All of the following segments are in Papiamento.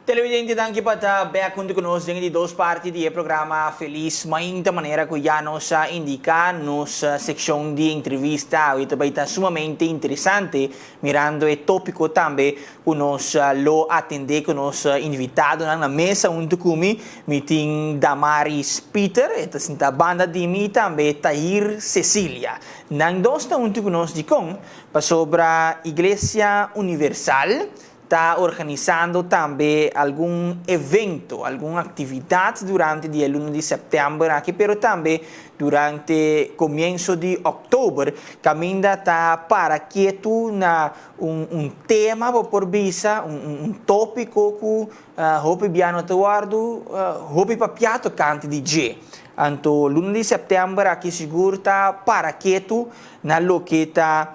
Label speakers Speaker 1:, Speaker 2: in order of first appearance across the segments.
Speaker 1: Televidente, danki pa ta bek huntu ku nos den e di dos parti di e programa Felis Mainta. Manera ku ya nos a indiká, nos sekshon di entrevista awe ta bai ta sumamente interesante, mirando e tópiko tambe ku nos lo atendé ku nos invitadonan na mesa huntu ku mi. Mi tin Damaris Pieter, e ta sinta banda di mi, i tambe Tahir Cecilia. Nan dos ta huntu ku nos dikon? Pasobra Iglesia Universal ta organisando tambe algun evento, algun aktividat durante di e luna di sèptèmber aki, pero tambe durante komienso di òktober, kaminda ta para ketu na un un tema, bo por bisa, un un tópiko ku hopi bia no ta wòrdu hopi papiá tokante di dje. Anto luna di sèptèmber aki sigur ta para ketu na loke ta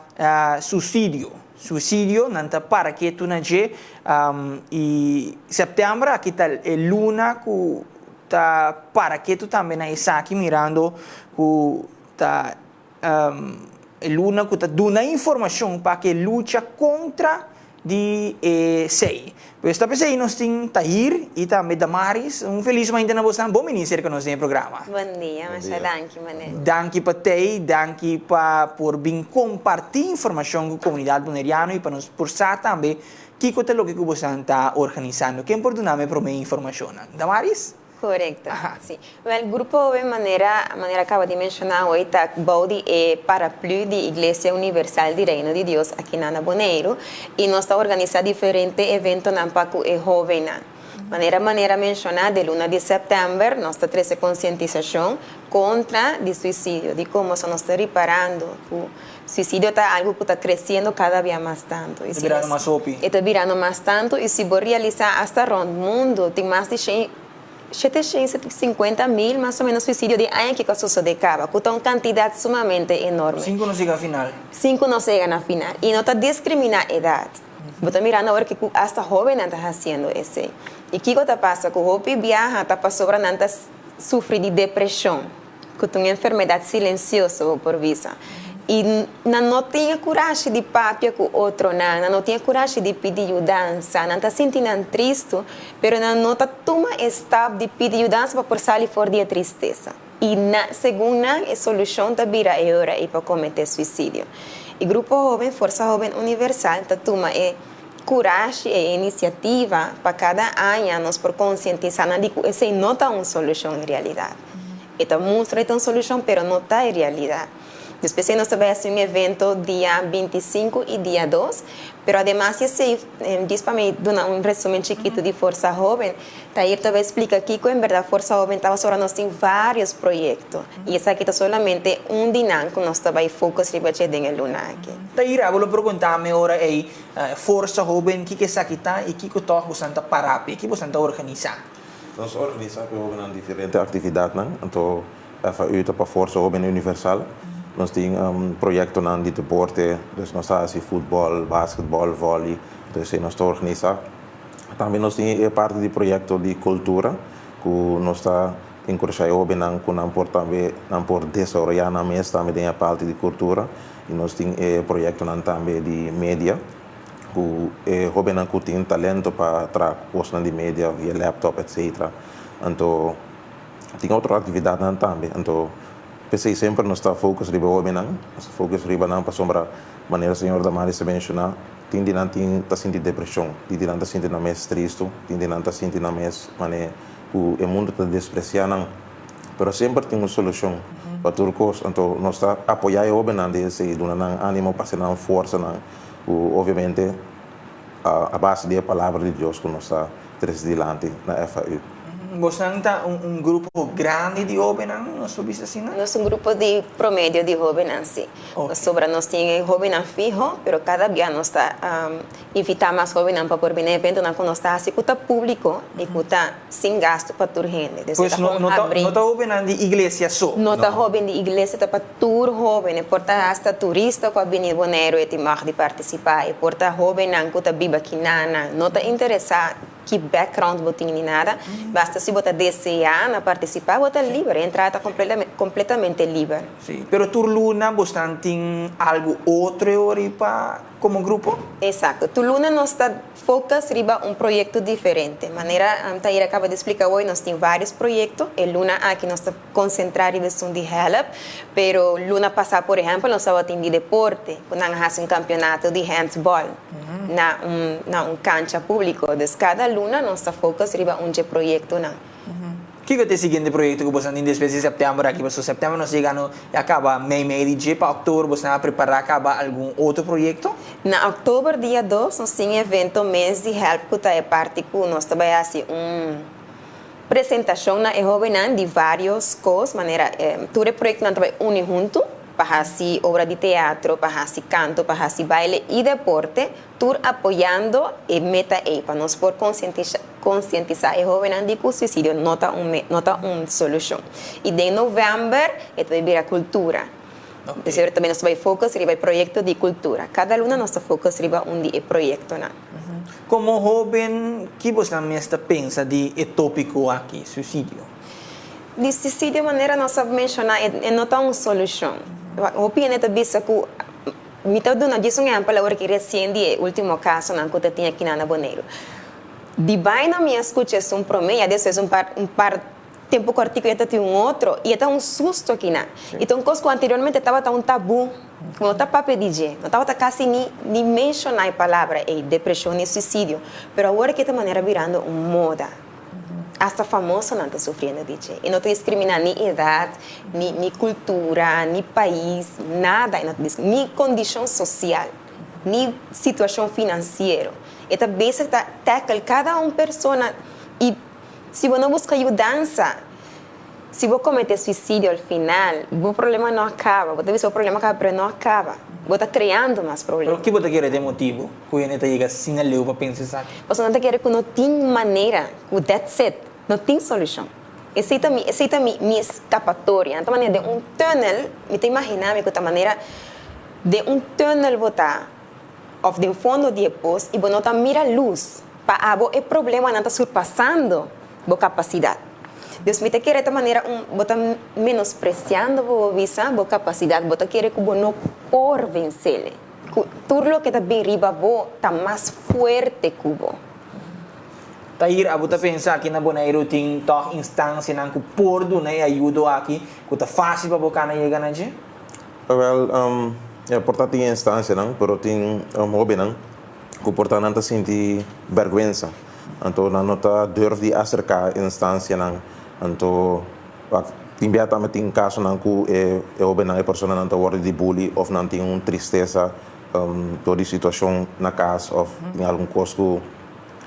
Speaker 1: susidio. Suicidio, nan ta para ketu na dje y september aki ta e luna cu ta para ketu tambe na esaki mirando cu ta e luna cu ta duna informacion pa ke lucha contra di esey. Pues ta pesey nos tin Tahir y tambe Damaris. Un felis mainta na bosnan. Bon bini cerca nos den e programa.
Speaker 2: Bon dia, masha danki Mané.
Speaker 1: Danki pa tei, danki pa por bin comparti informacion cu comunidad Boneriano y pa nos por sa tambe kico ta loke cu bosnan ta organisando. Ken por duna mi e prome informacionnan? Damaris?
Speaker 2: Korekto, si. Wèl, Grupo Hoben manera manera a kaba di menshoná hoy ta bou di e paraplü di Iglesia Universal di Reino di Dios akinan na Boneiru i nos ta organisá diferente eventonan pa ku e hóbennan. Manera manera menshoná den luna di sèptèmber nos ta trese konsientisashon kontra di suisidio, di komo so nos ta riparando ku suisidio ta algu ku ta kresiendo kada bia mas tantu.
Speaker 1: E ta birando mas hopi.
Speaker 2: E ta birando mas tantu i si bo realisá asta rònt mundu tin mas di shen 750 mil mas o menos suisidio di aña kiko a sosode kaba, ku ta un kantidat sumamente enorme.
Speaker 1: Sin ku nos yega final.
Speaker 2: Sin ku nos yega na final. I no ta diskriminá edat. Bo ta mirando awor ku asta hóbennan ta hasiendo esei. I kiko ta pasa? Ku hopi biaha ta pasobra nan ta sufri di depreshon. Ku ta un enfermedat silensioso, bo por bisa. I nan no tin e kurashi di papia ku otronan, nan no tin e kurashi di pidi yudansa. Nan ta sinti nan tristu, pero nan no ta tuma e stap di pidi yudansa pa por sali for di e tristesa. I na, segun nan, e solushon ta bira e ora ei pa kometé suisidio. E Grupo Hóben Forsa Hóben Universal ta tuma e kurashi, e inisiativa pa kada aña nos por konsientisá nan di ku esei no ta un solushon en realidat. E ta mustra e ta un solushon pero no ta e realidat. Despues ei nos ta bai hasi un evento dia 25 i dia 2, pero ademas di esei, djis pa mi duna un resumen chikitu di Forsa Hoben, Tahir ta bai splika kiko en bèrdat Forsa Hoben ta pasobra nos tin vários proyekto i esaki ta solamente un di nan ku nos ta bai focus riba dje den e luna aki.
Speaker 1: Tahir, abo lo por konta mi ora ei Forsa Hoben kiko esaki ta i kiko tòg bosan ta para p'e, kiko bosan ta organisá?
Speaker 3: Nos organisa pa e hobennan diferente aktividatnan, anto FAU ta pa Forsa Hoben Universal. Nos tin proyektonan di deporte, dus nos ta hasi futbòl, basketbòl, vòli, anto esei nos ta organisa. Tambe nos tin e parti di proyekto di kultura ku nos ta enkurashá e hobennan ku nan por tambe nan por desaroyá nan mes tambe den e parti di kultura i nos tin e proyektonan tambe di media. Ku e hóbennan ku tin talento pa traha ku kosnan di media via laptop etcetera. Anto tin otro aktividatnan tambe. Anto p'esei semper nos ta focus riba e hóbennan, nos ta focus riba nan pasobra manera señor Damaris a menshoná tin di nan tin ta sinti depreshon, tin di nan ta sinti nan mes tristu, tin di nan ta sinti nan mes manera ku e mundu ta despresiá nan. Pero semper tin un solushon pa tur kos. Anto nos ta apoyá e hóbennan den esei, duna nan ánimo, pasa nan forsanan. Ku obviamente a base di e palabra di Dios ku nos ta trese dilanti na FAU.
Speaker 1: Bosnan ta un grupo grandi di hóbennan, nos por bisa asina?
Speaker 2: Nos un grupo di promedio di hóbennan, sí. Pasobra nos tin e hóbennan fiho, pero kada bia nos ta invitá mas hóbennan pa por bini na eventonan ku nos ta hasi ku ta públiko i ku ta sin gastu pa tur hende.
Speaker 1: Pues no ta hóbennan di iglesia so?
Speaker 2: No ta hóben di iglesia, ta pa Tur hóben, e por ta hasta turista ku a bini Boneiru e tin mag di partisipá, e por ta hóbennan ku ta biba kinanan, no ta interesá ki background bo tin ni nada, basta si bo ta deseá na partisipá bo ta liber, e entrada ta kompletamente liber.
Speaker 1: Sí, pero tur luna bosnan tin algu otro e ora pa. komo grupo?
Speaker 2: Eksakto. Tur luna nos ta focus riba un proyekto diferente. Manera Taira a kaba di splika awor, nos tin vários proyekto. E luna aki nos ta konsentrá riba esun di Help, pero luna pasá, por ehèmpel, nos tabatin di deporte, ku nan a hasi un kampeonato di handball na un na un kancha públiko. Dus kada luna nos ta focus riba un dje proyektonan.
Speaker 1: Kiko ta e siguiente proyekto ku boso tin despues di sèptèmber aki? Pasobra sèptèmber nos yega no a kaba mei mei di dje, pa òktober boso a prepará kaba algun otro proyekto?
Speaker 2: Na òktober dia dos nos tin evento mes di Help ku ta e parti ku nos ta bai hasi un presentashon na e hóbennan di vários kos manera tur e proyektonan ta bai uni huntu pa hasi obra di teatro, pa hasi kanto, pa hasi baile i deporte. Tur apoyando e meta ei pa nos por konsientisá e hóbennan di ku suisidio no ta un no ta un solushon. I den novèmber e ta bai bira kultura. Entonces tambe nos ta bai focus riba e proyekto di kultura. Kada luna nos ta focus riba un di e proyektonan.
Speaker 1: Komo hóben, ki bosnan mes ta pensa di e tópiko aki, suisidio?
Speaker 2: Di suisidio manera nos a menshoná e no ta un solushon. Hopi hende ta bisa ku. Mi ta duna djis un ehempel awor ki resien di e ultimo kasonan ku ta tin akinan na Boneiru. Di baina mi a skucha esun promé, ya despues un par un par tempu kòrtiku ya ta tin un otro i e ta un susto akinan. I ta un kos ku anteriormente tabata un tabú, ku no ta papia di dje, no tabata kasi ni ni menshoná e palabra ei, depreshon ni suisidio. Pero awor aki e ta manera birando un moda. Hasta famosonan ta sufriendo di dje. E no ta diskriminá ni edat, ni ni kultura, ni pais, nada e no ta diskriminá, ni kondishon sosial, ni situashon finansiero. E ta bezig ta tackle kada un persona i si bo no buska yudansa, si bo kometé suisidio al final, bo problema no a kaba. Bo ta bisa bo problema a kaba, pero e no a kaba. Bo ta kreando mas problema.
Speaker 1: Pero ki bo ta kere ta e motibu ku hende ta yega asina leu pa pensa esaki?
Speaker 2: Pasobra nan ta kere ku no tin manera, ku that's it, no tin solushon. Esei ta mi, esei ta mi, mi eskapatoria. Nan ta manera den un tunnel, mi ta imaginá mi ku ta manera den un tunnel bo ta, òf den fondo di e pos i bo no ta mira lus. Pa abo e problemanan ta surpasando bo kapasidat. Dus mi ta kere ta manera un bo ta menospresiando bo bisa bo kapasidat, bo ta kere ku bo no por vensele, ku tur loke ta bin riba bo ta mas fuerte ku bo.
Speaker 1: Tahir, abo ta pensa aki na Boneiru tin tòg instansianan ku por duna e ayudo aki ku ta fásil pa bo kana yega na dje?
Speaker 3: Wèl, ya por ta tin instansianan, pero tin hóbennan ku por ta nan ta sinti bèrgwensa. Anto nan no ta durf di aserká instansianan. Anto wak tin bia tambe tin kasonan ku e e hóbennan, e personanan ta wòrdu di bully òf nan tin un tristesa dor di situashon na kas òf tin algun kos ku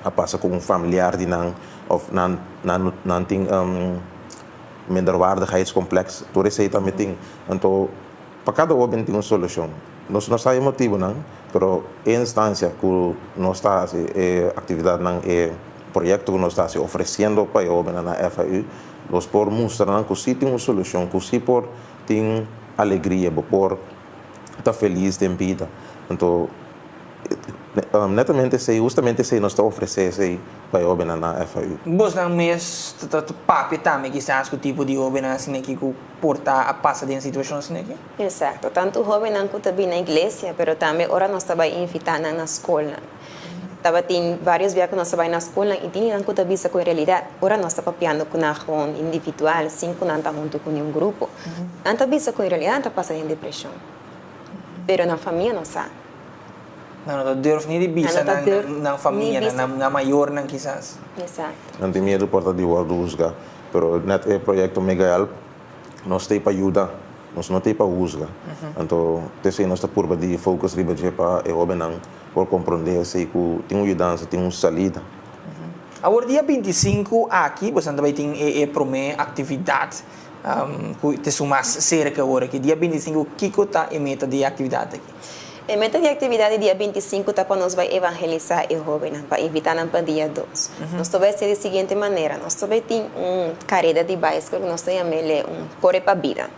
Speaker 3: a pasa ku un familiar di nan òf nan nan nan tin minderwaardigheidskompleks. Tur esei tambe tin. Anto Pa kada hoben tin un solushon. Nos no sa e motibunan, pero e instansia ku nos ta hasi e aktividatnan, e proyekto ku nos ta hasi ofresiendo pa e hobennan na FAU, nos por mustra nan ku si tin un solushon, ku si por tin alegria, bo por ta felis den bida. Anto, netamente esei, hustamente esei nos ta ofresé esei pa e hobennan na FAU.
Speaker 1: Bosnan mes ta papia tambe kisas ku tipo di hobennan asina aki ku por ta a pasa den situashon asina aki?
Speaker 2: Exacto. Tantu hóbennan ku ta bin na iglesia, pero tambe ora nos ta bai invitá nan na skolnan. Tabatin vários bia ku nos ta bai na skolnan i tin nan ku ta bisa ku en realidat ora nos ta papiando ku nan gewoon individual sin ku nan ta huntu ku niun grupo, nan ta bisa ku en realidat nan ta pasa den depreshon. Pero nan famia no sa.
Speaker 1: Nan no ta durf ni di bisa nan famia, nan mayornan kisas.
Speaker 2: Exacto.
Speaker 3: Nan tin miedu por ta di wòrdu husgá. Pero net e proyekto Mega Help nos ta ei pa yuda, nos no ta ei pa husga. Anto t'esei nos ta purba di focus riba dje pa e hobennan por komprondé esei ku tin un yudansa, tin un salida.
Speaker 1: Awor dia 25 aki boso ta bai tin e promé aktividat ku ta esun mas serka awor aki. Dia 25 kiko ta e meta di e aktividat aki?
Speaker 2: E meta di aktividat di dia 25 ta pa nos bai evangelisá e hóbennan, pa invitá nan pa dia dos. Nos ta bai hasié di siguiente manera, nos ta bai tin un kareda di baiskel ku nos ta yam'é un kore pa bida.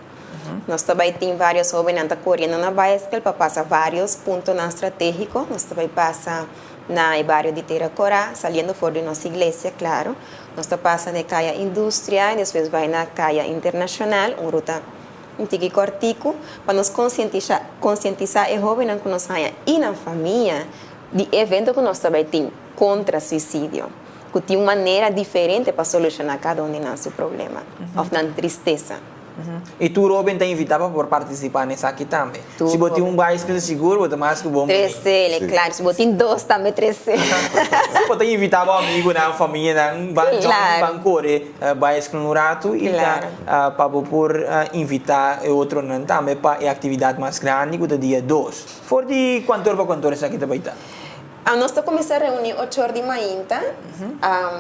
Speaker 2: Nos ta bai tin vários hóbennan ta koriendo na baiskel pa pasa vários puntonan stratégiko. Nos ta bai pasa na e bario di Tera Korá, saliendo for di nos iglesia, klaro. Nos ta pasa na e Kaya Industria i despues bai na Kaya Internashonal, un ruta. Un tiki kòrtiku pa nos konsientisá konsientisá e hóbennan ku nos haña i nan famia di e evento ku nos ta bai tin kontra suisidio, ku tin un manera diferente pa solushoná kada un di nan su problema òf nan tristesa.
Speaker 1: I tur hóben ta invitá pa por partisipá na esaki tambe.
Speaker 2: Tur
Speaker 1: Si bo tin
Speaker 2: hóben.
Speaker 1: un baiskel sigur bo ta mas ku bon bini.
Speaker 2: Tres'é,
Speaker 3: Sí.
Speaker 2: klaro. Si bo tin dos tambe tres'é.
Speaker 1: Si bo ta invitá bo amigunan, famianan, ban join,
Speaker 2: Klaro.
Speaker 1: ban kore baiskel un ratu i ta
Speaker 2: Klaro.
Speaker 1: pa bo por invitá e otronan tambe pa e aktividat mas grandi ku ta dia dos. For di kuantu or pa kuantu or esaki ta bai ta?
Speaker 2: Nos ta kuminsá reuní ocho or di mainta.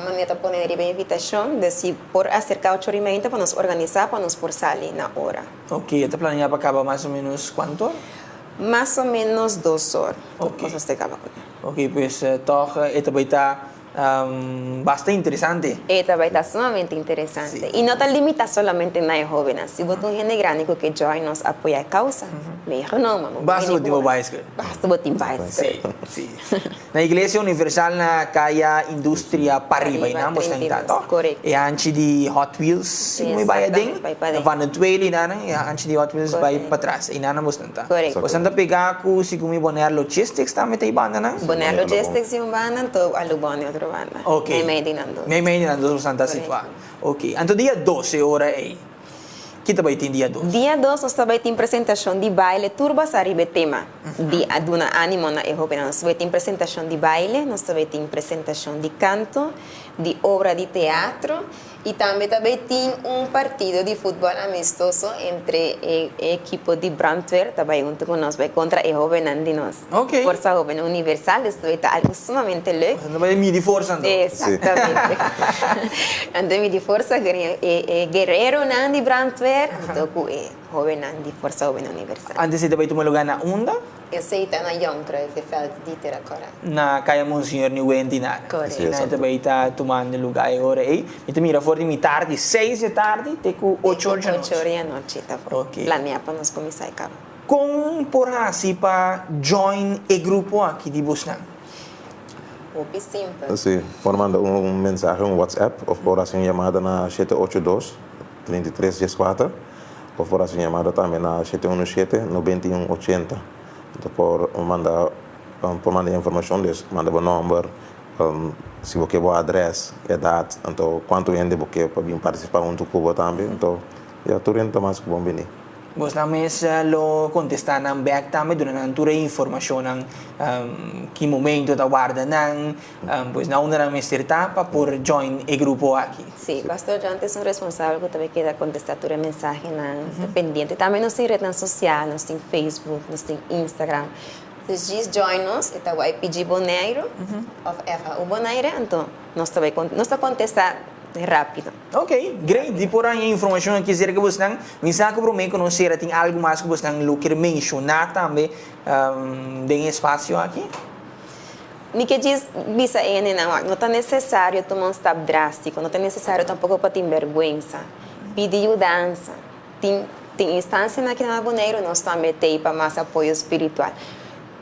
Speaker 2: Manera ta pone riba e invitashon, dus si por aserká ocho or di mainta pa nos organisá pa nos por sali na ora.
Speaker 1: Ok, e ta planeá pa kaba mas o ménos kuantu or?
Speaker 2: Mas o ménos dos or.
Speaker 1: Ok.
Speaker 2: Nos ta kaba kuné.
Speaker 1: Ok, pues tòg e ta bai ta Basta interesante.
Speaker 2: E ta bai ta sumamente interesante. I no ta limita solamente na e hobennan. Si bo ta un hende grandi ku ke join nos apoya e kausa, meegenomen. Bo
Speaker 1: Basta bo tin bo baiskel.
Speaker 2: Basta bo tin baiskel.
Speaker 1: Si, si. Na Iglesia Universal na Kaya Industria pariba einan bo sta inta, toh?
Speaker 2: Korekto.
Speaker 1: E hanchi di Hot Wheels, si bo bai aden,
Speaker 2: Exactamente,
Speaker 1: na Van der Tweel einan, e hanchi di Hot Wheels bai patras, einan bo sta inta.
Speaker 2: Korekto.
Speaker 1: Bo sta ta pega ku segun mi Bonaire Logistics tambe ta e bandanan?
Speaker 2: Bonaire Logistics di un banda, anto Alubon di otro banda.
Speaker 1: Ok.
Speaker 2: Meimei di nan dos.
Speaker 1: Meimei di nan dos bo sta ta situá. Ok. Anto dia dos e ora ei, ki ta bai tin dia dos?
Speaker 2: Dia dos nos ta bai tin presentashon di baile tur basá riba e tema di a duna ánimo na e hóbennan. Nos ta bai tin presentashon di baile, nos ta bai tin presentashon di kanto, di obra di teatro I tambe ta bay tin un partido di futbol amistoso entre e ekipo di Brandweer ta bay hunto cu nos bay contra e hobennan di nos.
Speaker 1: Ok.
Speaker 2: Forsa Hoben Universal, dus ta bay ta algo sumamente leuk.
Speaker 1: Nan ta bay midi forsa anto.
Speaker 2: Exactamente. Nan ta midi forsa e e guerreronan di Brandweer hunto cu e hobennan di Forsa Hoben Universal.
Speaker 1: Antes e ta bay tuma lugar na unda?
Speaker 2: Esey ta na Jonkruif, e veld di Teracora.
Speaker 1: Na Kaya Monseñor Nieuwent di nada.
Speaker 2: Correcto.
Speaker 3: Sí,
Speaker 1: Nan ta bay ta tumando lugar e ora ey. Mi ta mira for di mitar di seis di tardi te cu ocho or di anochi.
Speaker 2: Ocho or di anochi ta
Speaker 1: Ok.
Speaker 2: planea pa nos cuminsa e caba.
Speaker 1: Con por haci pa join e grupo aki di bosnan?
Speaker 2: Hopi simpel.
Speaker 3: Sí, por manda un mensahe, un WhatsApp of por haci un yamada na 782 33 14. Bo por hasi un yamada tambe na 717 91 80. Bo por manda por manda informashon des, manda bo nòmber, si bo ke bo adrès, edat, anto kuantu hende bo ke pa bin partisipá huntu ku bo tambe. Anto ya tur hende ta mas ku bon bini.
Speaker 1: Bosnan mes lo kontestá nan bèk tambe, duna nan tur e informashonnan, ki momento ta warda nan, Pues na unda nan mester ta pa por join e grupo aki?
Speaker 2: Sí, Pastor John ta esun responsabel ku ta bai keda kontestá tur e mensahenan, ta pendiente. Tambe nos tin retnan sosial, nos tin Facebook, nos tin Instagram. Dus djis join nos, e ta YPG Boneiru òf FHU Bonaire, anto nos ta bai nos ta kontestá rápido.
Speaker 1: Ok, great di por haña informashon aki aserka bosnan. Mi sa ku promé ku nos sera tin algu mas ku bosnan lo kier menshoná tambe den e espasio aki?
Speaker 2: Mi ke djis bisa e hendenan, wak, no ta nesesario tuma un stap drástiko, no ta nesesario tampoko pa tin bèrgwensa. Pidi yudansa. Tin tin instansianan aki na Boneiru, nos tambe t'ei pa mas apoyo spiritual.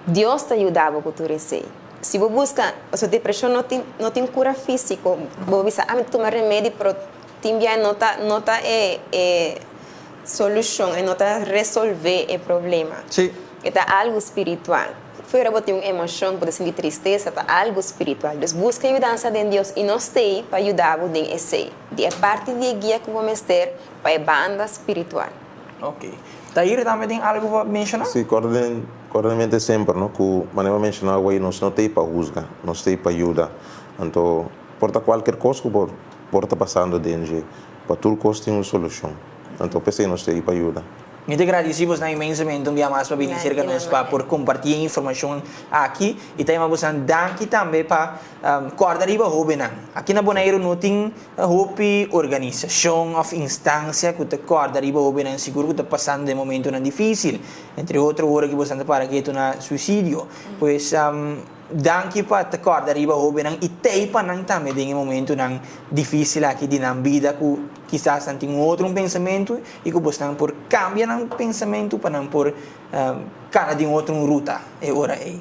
Speaker 2: Dios ta yuda bo ku tur esei. Si bo buska, pasobra depreshon no tin no tin kura físiko. Bo bisa, ah, mi ta tuma remedi, pero tin bia no ta no ta e e solushon, e no ta resolvé e problema. E ta algu spiritual. Fuera bo tin un emocion, bo ta sinti tristesa, ta algo spiritual. Dus busca yudansa den Dios y nos t'ey pa yuda bo den esey. Di e parti di e guia cu bo mester pa e banda spiritual.
Speaker 1: Ok. Tahir tambe tin algo pa menciona?
Speaker 3: Si, corda den, corda den mente semper, no, cu manera bo a menciona awey nos no t'ey pa huzga, nos t'ey pa yuda. Anto, por ta cualkier cos cu bo por ta pasando den dje, pa tur cos tin un solucion. Anto, p'esey nos t'ey pa yuda.
Speaker 1: Mi ta gradisí bosnan inmensamente un bia mas pa bini serka nos pa por kompartí e informashon aki i ta yama bosnan danki tambe pa kòrda riba hóbennan. Aki na Boneiru no tin hopi organisashon òf instansia ku ta kòrda riba hóbennan sigur ku ta pasando den momentunan difísil, entre otro ora ku bosnan ta para ketu na suisidio. Pues Danki pa ta kòrda riba hóbennan i tei pa nan tambe den e momentunan difísil aki di nan bida ku kisas nan tin un otro un pensamentu i ku bosnan por kambia nan pensamentu pa nan por kana den otro un ruta e ora ei.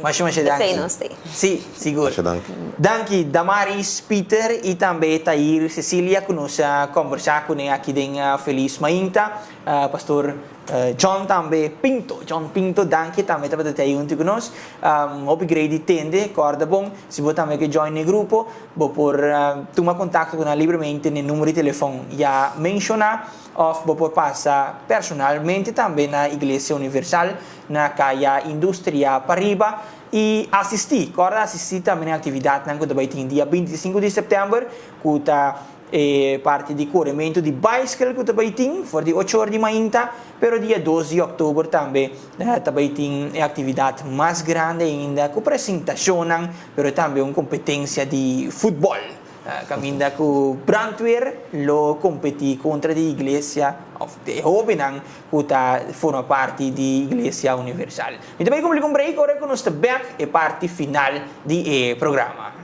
Speaker 1: Masha masha danki.
Speaker 2: Esei nos te.
Speaker 1: Si, sigur.
Speaker 3: Masha danki.
Speaker 1: Danki Damaris, Peter i tambe Tahir Cecilia ku nos a kombersá kuné aki den Felis Mainta. Pastor John tambe Pinto, John Pinto danki tambe tabata te huntu ku nos. Hopi grei di tende, kòrda bon, si bo tambe ke join e grupo, bo por tuma kontakto ku nan libremente na e numero di telefòn ya menshoná òf bo por pasa personalmente tambe na Iglesia Universal na Kaya Industria pariba i asistí. Kòrda asistí tambe na e aktividatnan ku ta bai tin dia 25 di sèptèmber ku ta e parti di korementu di baiskel ku ta bai tin for di 8 or di mainta, pero dia 2 di òktober tambe ta bai tin e aktividat mas grandi ainda ku presentashonnan, pero tambe un kompetensia di futbòl kaminda ku brandweer lo kompetí kontra di iglesia òf e hóbennan ku ta forma parti di Iglesia Universal. Mi ta bai kumpli ku un break ora ku nos ta bèk e parti final di e programa.